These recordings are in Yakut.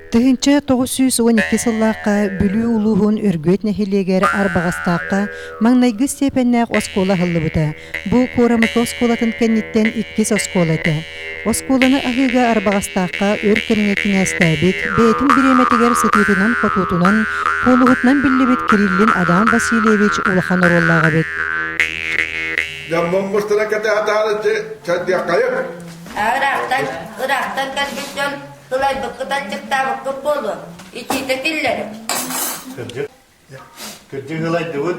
1912 сыллаахха Бүлүү улууһун Өргүөт нэһилиэгэр Арбаҕастаахха маҥнайгы степеннээх оскуола аһыллыбыта. Бу Куорамыкы оскуолатын кэнниттэн иккис оскуола этэ. Оскуоланы аһыыга Арбаҕастаахха өр кэмҥэ кинээстээбит, бэйэтин бириэмэтигэр сытыытынан-хотуутунан, куолуһутунан биллибит Кириллин Адам Васильевич улахан оруоллаах эбит. Дьоммун мустара кэтэһэ таарыччы чэрдиэххэйим. Ыраахтан, ыраахтан кэлбит дьон Сылайбыккыт аччыктаабыккыт буолуо, итиитэ киллэрин. Кырдьык, кырдьык ылайдыбыт,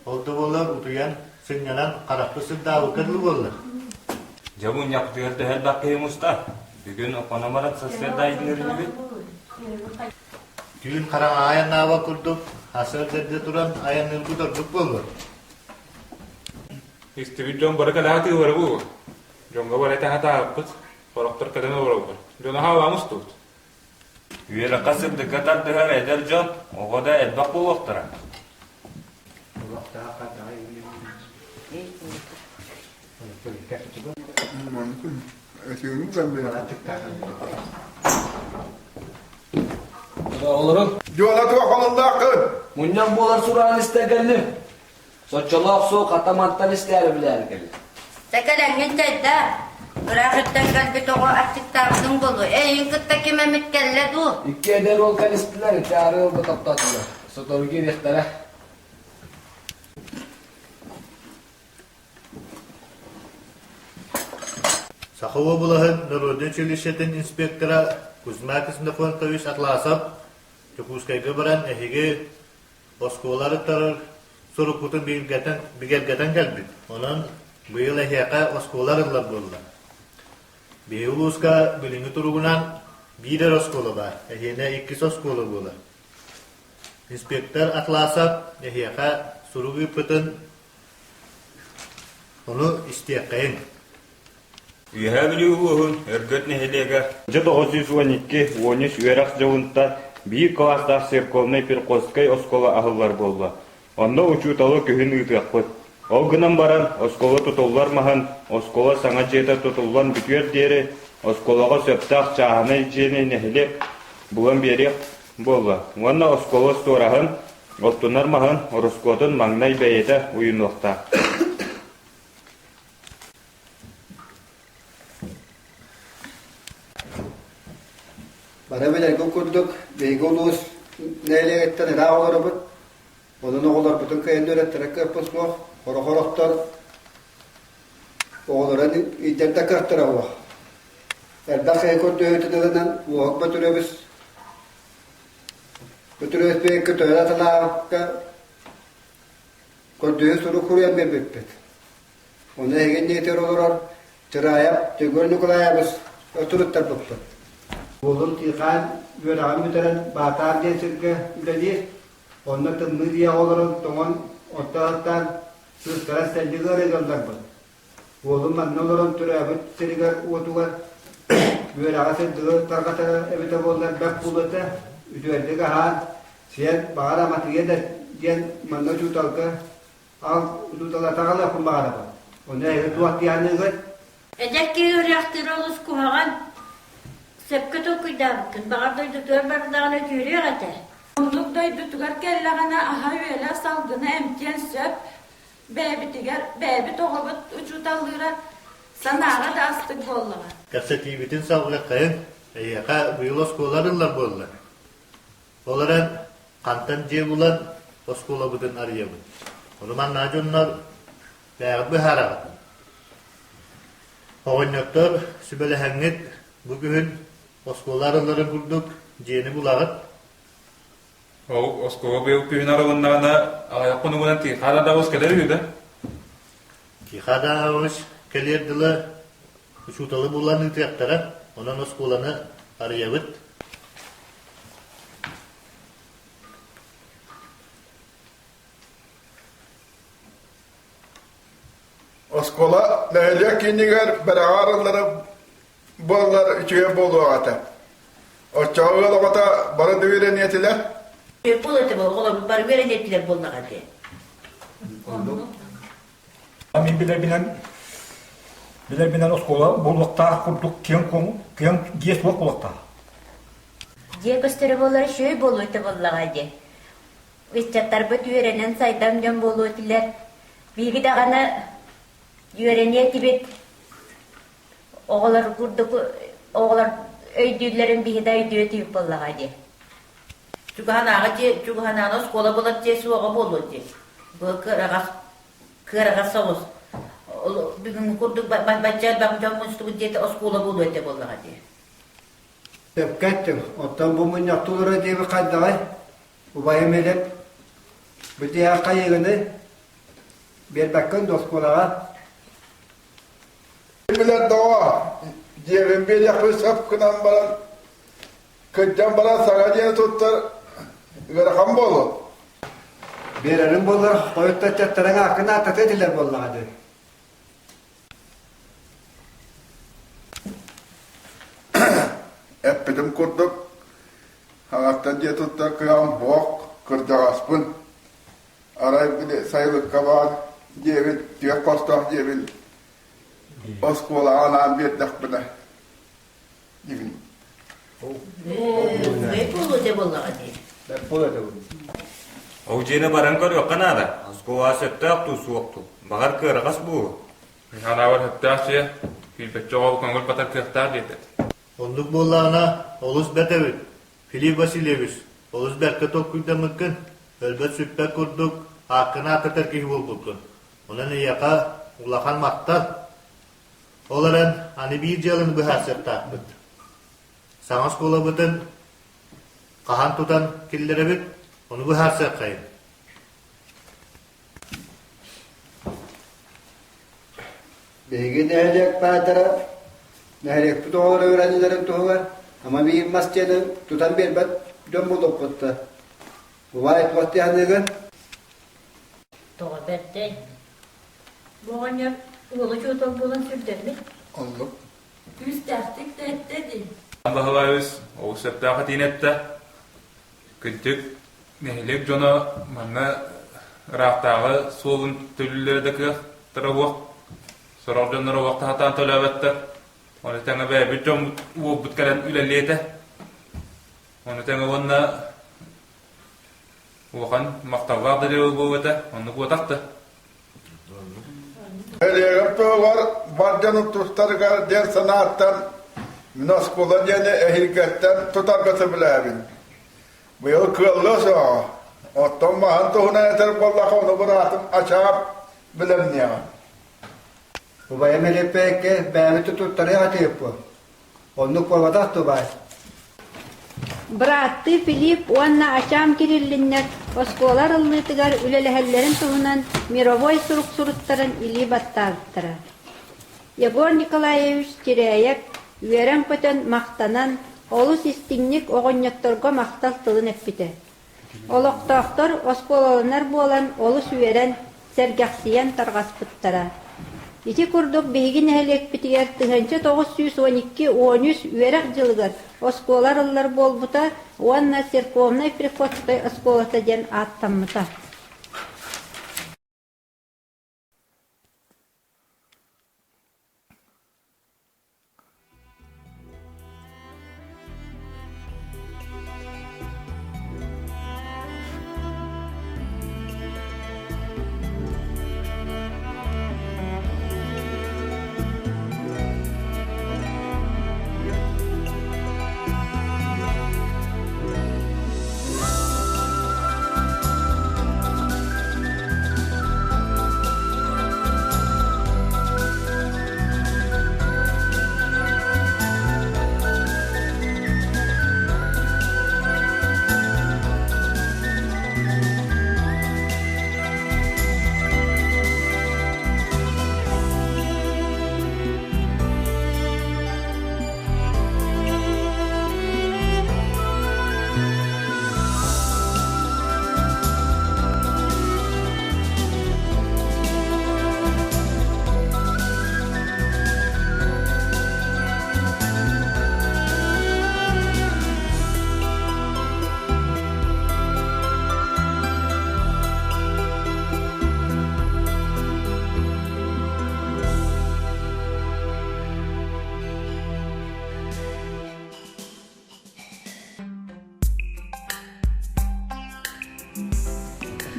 ол да буоллар утуйан, сынньанан харахпыт сырдаабыкка дылы буолла. Дьэ мунньахпытыгар төһө элбэх киһи муста? Бүгүн оппоно баран сарсыарда айдыныр инибит. Түүн хараҥа айаннаабат курдук, сарсыарда эрдэ туран айанныырбыт ордук буолуо. Истибит дьон бары кэлэҕэ тыылары буолуо. Дьоҥҥо бары этэ сатаабыппыт. Сорохтор кэлэн олороллор. Дьоно хаалаан устубут. Үөрэххэ сырдыкка тардыһар эдэр дьон оҕо да элбэх буолуохтара. Олорун. Дьуола туох олуннааххын? Мунньах буолар сураҕын истэ кэллим. Соччолоох суох хата мантан истээри билээри кэллим. Сэкэлэҥҥин чайда. Ыраах иттэн кэлбит оҕо аччыктаабытыҥ буолуо. Эйигин кытта ким эмит кэллэ дуу? Икки эдэр уол кэлистилэр, ити ары ыалга таптаатылар. Сотору киириэхтэрэ. Саха уобалаһын народнай училищетын инспектора Кузьма Ксенофонтович Атласов Дьокуускайга баран эһиги Оскуола арыттарар сурукпутун бигэргэтэн, бигэргэтэн кэлбит. Онон быйыл эһиэхэ оскуола арыллар буолла. Биһиги улууска билиҥҥи туругунан биир эрэ оскуола баар, эһиэнэ иккис оскуола буолар. Инспектор Атласов эһиэхэ сурук ыыппытын ону истиэххэйиҥ. Үөһээ Бүлүү улууһун Өргөт нэһилиэгэ дьэ 912 13 үөрэх дьылынтан биир кылаастаах церковнай-приходскай оскуола аһыллар буолла. Онно учууталы күһүн ыытыахпыт. Ол гынан баран, оскуола тутуллар маһын, оскуола саҥа дьиэтэ тутуллан бүтүөр диэри оскуолаҕа сөптөөх чааһынай дьиэни нэһилиэк булан биэриэх буолла уонна оскуола остуораһын, оттунар маһын ороскуотун маҥнай бэйэтэ уйунуохтаах. Бары билэргит курдук, биһиги улуус нэһилиэгиттэн ыраах олоробут. Онон оҕолорбутун кыайан үөрэттэрэ кыахпыт суох. Сорох-сорохтор оҕолорун иитэр да кыахтара суох. Элбэх киһи көрдөһүүтүн ылынан Уоһук Бөтүрүөбүс Бөтүрүөбүс биһикки төһө да санаабакка көрдөһүү сурук суруйан биэрбиппит. Ону эһиги иннигитигэр олорор Чыраайап Егор Николаевич туруттарбыппыт. Уолум Тихаан үөрэҕин бүтэрэн Баатаар диэн сиргэ үлэлиир. Онно тымныы дьиэҕэ олорон тоҥон орто ааттаан сыыстаран сэллик ыарыыга ылларбыт. Уолум манна олорон төрөөбүт сиригэр-уотугар үөрэҕи сырдыгы тарҕатара эбитэ буоллар бэрт буолуо этэ. Үтүөрдүк аһаан, сиэн баҕар аматыйа да диэн манна учууталга Ал учууталлатаҕалыахпын баҕарабын. Ону эһиги туох дии саныыгыт? Эдэр киһи үрэхтиирэ олус куһаҕан. Сөпкө толкуйдаабыккын. Баҕар дойдутугар бардаҕына үтүөрүөх этэ. Оннук дойдутугар кэллэҕинэ аһа-үөлэ, салгына эмтиэн сөп. Бэйэбитигэр, бэйэбит оҕобут учууталлыыра санааҕа да астык буоллаҕа. Кэпсэтиибитин салҕыаххайыҥ. Эйиэхэ быйыл оскуола арыллар буолла. Ол эрэн хантан дьиэ булан оскуолабытын арыйабыт. Ону манна дьоннор бэйэҕит быһаараҕыт. Оҕонньоттор сүбэлэһэҥҥит бу күһүн оскуола арылларын курдук дьиэни булаҕыт. Ол оскуола быйыл күһүн арылыннаҕына аҕыйах хонугунан Тихо Адамович кэлэр үһү да? Тихо Адамович кэлиэр дылы учууталы булан ыытыахтара, онон оскуоланы арыйабыт. Оскуола нэһилиэк киинигэр бэрэҕэ арыллара буоллар үчүгэй буолуох этэ. Оччоҕо ыал оҕото бары да үөрэниэ этилэр. Буол этэ оҕолор бары үөрэниэ этилэр буоллаҕа дии. Мин билэрбинэн билэрбинэн оскуола буолуохтаах курдук киэҥ киэҥ дьиэ суох буолуохтаах. Дьиэ көстөрө буоллар үчүгэй буолуо этэ буоллаҕа дии. Ыччаттарбыт үөрэнэн сайдам дьон буолуо этилэр. Биһиги даҕаны үөрэниэ этибит. Оҕолор курдук оҕолор өйдүүллэрин биһи да өйдүө этибит буоллаҕа дии. Чугаһынааҕы дьиэ, чугаһынааҕы оскуола булар дьиэ суоҕа буолуо дии. Бу кыараҕас кыараҕас соҕус. Бүгүҥҥү курдук бачча элбэх дьон мустубут диэтэ оскуола буолуо этэ буоллаҕа дии. Сөпкө эттиҥ. Оттон бу мунньахтуулара диэби хайдаҕай? Убайым Илип, бу дьиэҕэ хайыыгыный? Биэрбэккин да оскуолаҕа? Билэр доҕоор, дьиэбин биэриэхпин сөп гынан баран, кырдьан баран саҥа дьиэни туттар ыарахан буолуо. Биэрэрин буоллар, хойут ыччаттарыҥ ааккын ааттатыа этилэр буоллаҕа дии. Эппитим курдук, хаҥаттан дьиэ туттар кыһам суох, кырдьаҕаспын. Арай били сайылыкка баар дьиэбин, түөрт хостоох дьиэбин оскуолаҕа анаан биэрдэхпинэ диибин. Буолуо этэ буоллаҕа дии. Ол дьиэни баран көрүөххэ наада. Оскуолаҕа сөптөөх дуу, суох дуу. Баҕар кыараҕас буолуо. Санаабар сөптөөх дьиэ, киирбэччэ оҕо көҥүл батар кыахтаах диэтэ. Оннук буоллаҕына, олус бэрт эбит. Филипп Васильевич, олус бэркэ толкуйдаммыккын, өлбөт-сүппэт курдук ааккын ааттатар киһи буолбуккун. Онон эйиэхэ улахан махтал. Ол эрэн аны биир дьыаланы быһаарсыахтаахпыт. Саҥа оскуолабытын хаһан тутан киллэрэбит, ону быһаарсыаххайын. Биһиги нэһилиэк баайдара нэһилиэкпит оҕолоро үөрэнэллэрин туһугар ама биир мас дьиэни тутан биэрбэт дьон буолуохпут да. Убаай туох дии саныыгын? Тоҕо бэрдэй? Бу оҕонньор уола учуутал буолан сүрдэммит. Оннук. Күүстээхтик да эттэ дии. Баһылайбыс олус сөптөөх этиини эттэ. Кырдьык, нэһилиэк дьоно манна ыраахтааҕы суолун төлүүллэрэ да кыахтара уох, сорох дьоннор уох сатаан төлөөбөттөр. Ону тэҥэ бэйэбит дьоммут уолбут кэлэн үлэлиэтэ. Ону тэҥэ уонна улахан махталлаах да дьыала буолуо этэ, оннук буотах да. Нэһилиэгим туһугар бар дьонум тустарыгар диэн санааттан мин оскуола диэни эһиилгэттэн тутарга сөбүлээбин. Быйыл кыаллыа суоҕа. Оттон маһын туһунан этэр буоллахха, ону быраатым Ачаап билэмниэҕэ. Убайым Илиппэйкэ бэйэбит туттарыах этиэппин. Оннук буолбатах дуу, баай? Бырааттыы Филипп уонна Ачаам Кириллиннэр оскуола арыллыытыгар үлэлэһэллэрин туһунан мировой сурук суруттаран илии баттаабыттара. Егор Николаевич Чирээйэп үөрэн-көтөн, махтанан, олус истиҥник оҕонньотторго махтал тылын эппитэ. Олохтоохтор оскуолаланар буолан олус үөрэн, сэргэхсийэн тарҕаспыттара. Ити курдук биһиги нэһилиэкпитигэр 1992-13 үөрэх дьылыгар оскуола арыллар буолбута уонна церковнай-приходской оскуолата диэн ааттаммыта.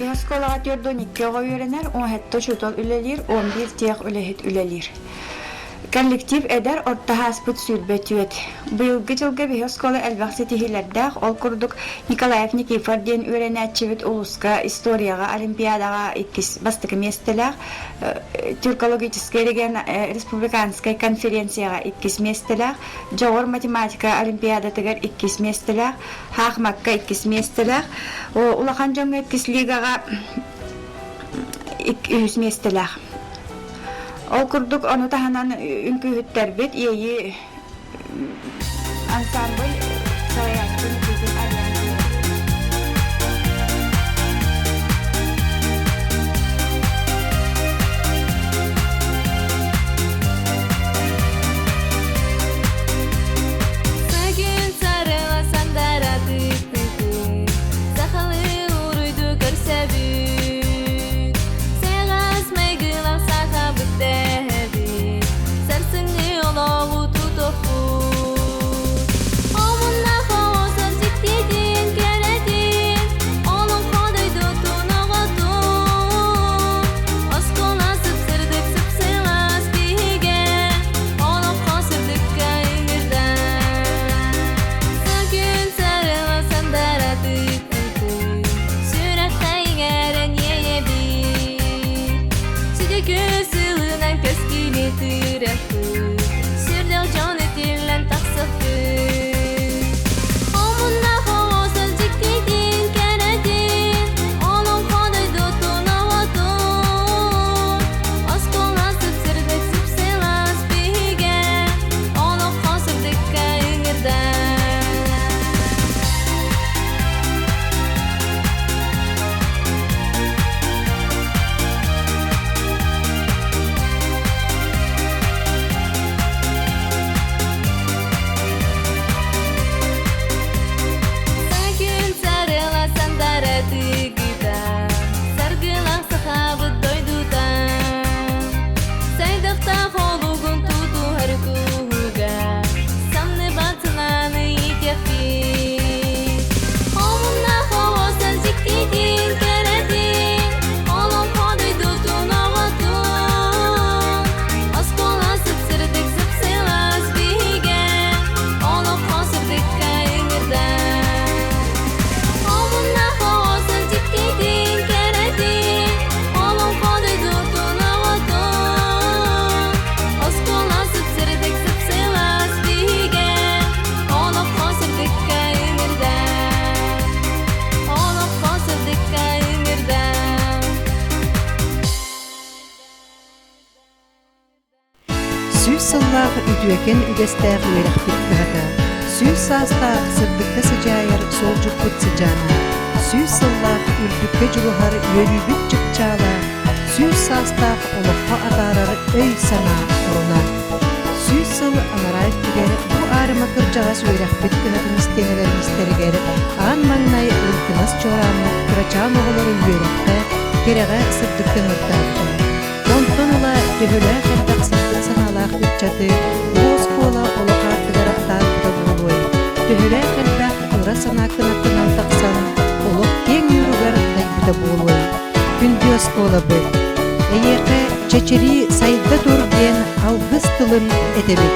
Биһ оскуолаҕа 42 оҕо үөрэнэр, 17 учуутал үлэлиир, 11 тех үлэһит үлэлиир. Коллектив эдэр, орто ааспыт 24. Быйылгы дьылга биһи оскуола элбэх ситиһиилэрдээх, ол курдук Николаев Никифор диэн үөрэнээччибит улууска историяҕа олимпиадаҕа иккис бастакы миэстэлээх, тюркологическай республиканскай конференцияҕа иккис миэстэлээх, Дьоҕур математика олимпиадатыгар иккис миэстэлээх, Хаахмакка иккис миэстэлээх, улахан дьоҥҥо иккис лигаҕа үһүс миэстэлээх. Ол курдук ону таһынан үҥкүүһүттэрбит Иэйии ансамбль салайааччы Никитин Ариан Сагын сарыла сандара тыктыгын, Сахалыы уруйду көрсөбүт. Сыгас майгылах сахабыт дэһэбит, Сарсыҥҥы олоҕу тутуохпут. Омуннаах оҕосор дьиктитин, кэрэтин, Олоҥхо дойдутун оҕотун. Оскуола сып-сырдык сып-сылаас биһигэ, Олоххо сырдыкка ыҥырда. Сакүн сарыла сандара тык-тык, Сүрэххэ иҥэрэн иэйэбит. Сүдүкү сылынан көскүлү тыырахпыт, Сүрдээх дьон итиллэн тахсахпыт. Омуннаах оҕосор дьиктитин, кэрэтин, Олоҥхо дойдутун оҕотун. Оскуола сып-сырдык сып-сылаас биһигэ, Олоххо сырдыкка ыҥырда. Саҥа күн сарыла сандара тыгыта, Саргылаах сахабыт дойдута. Сайдахтаах олугун тутуһар туһуга, Самныбат санааны иитиэхпит. Омуннаах оҕосон дьиктитин, кэрэтин, Олоҥхо дойдутун оҕотун. Оскуола сып-сырдык сып-сылаас биһигэ, Олоҥхо сырдыкка ыҥырда. Омуннаах оҕосон дьиктитин, кэрэтин, Олоҥхо дойдутун оҕотун. Оскуола сып-сырдык сып-сылаас биһигэ, Олоҥхо сырдыкка ыҥырда. Олоҥхо сырдыкка ыҥырда. 100 сыллаах үтүөкэн үгэстээх үөрэхпит кыһата, 100 саастаах сырдыкка сыдьаайар суолдьуппут сыдьаана, 100 сыллаах үрдүккэ дьулуһар үөрүүбүт чыпчаала, 100 саастаах олоххо атаарар өй-санаа оруна. 100 сыл анараа өттүгэр бу аарыма кырдьаҕас үөрэхпит кыһатын истиэнэлэрин истэригэр аан маҥнай лыҥкынас чуорааммыт кырачаан оҕолору үөрэххэ, кэрэҕэ сырдыкка ыҥыртаабыта. Онтон ыла төһөлөөх элбэх сырдык санаалаах ыччаты бу оскуола олох аартыгар атаарбыта буолуой, төһөлөөх элбэх ыра санаа кынаттанан тахсан олох киэҥ ньууругар тайбыта буолуой. Күндү оскуолабыт, эйиэхэ чэчирии сайда тур диэн алгыс тылын этэбит.